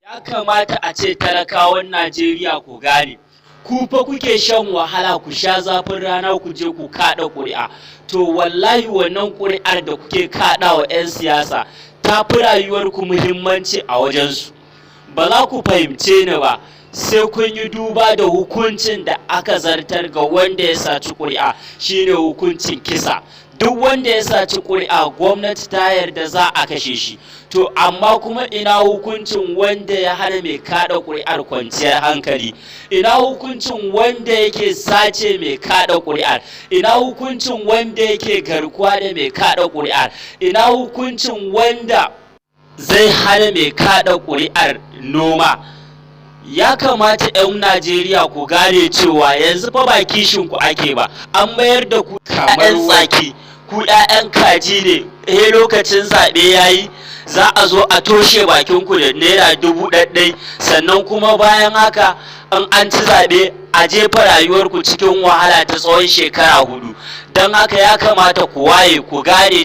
Ya kamata a ce talakawan Najeriya ku gane, ku fa kuke shan wahala, ku sha zafin rana, ku je ku kaɗa ƙuri'a. To wallahi wannan ƙuri'ar da kuke kaɗa wa 'yan siyasa ta fi rayuwarku muhimmanci a wajensu. Ba za ku fahimce ni ba sai kun yi duba da hukuncin da aka zartar ga wanda ya saci ƙuri'a, shine hukuncin kisa. Duk wanda ya saci ƙuri'a, gwamnati ta yarda za a kashe shi. To amma kuma ina hukuncin wanda ya hana mai kada ƙuri'ar kwanciyar hankali? Ina hukuncin wanda yake sace mai kada ƙuri'ar? Ina hukuncin wanda yake garkuwa da mai kada ƙuri'ar? Ina hukuncin wanda zai hana mai kada ƙuri'ar noma? Ya kamata 'yan Najeriya ku gane cewa yanzu fa ba kishin ku ake ba, an mayar da ku 'ya'yan tsaki, ku 'ya'yan kaji ne. He lokacin zaɓe yayi, za a zo a toshe bakin ku da ₦1,000. Sannan kuma bayan haka, in an ci zaɓe, a jefa rayuwarku cikin wahala ta tsawon shekara 4. Don haka ya kamata ku waye, ku gane.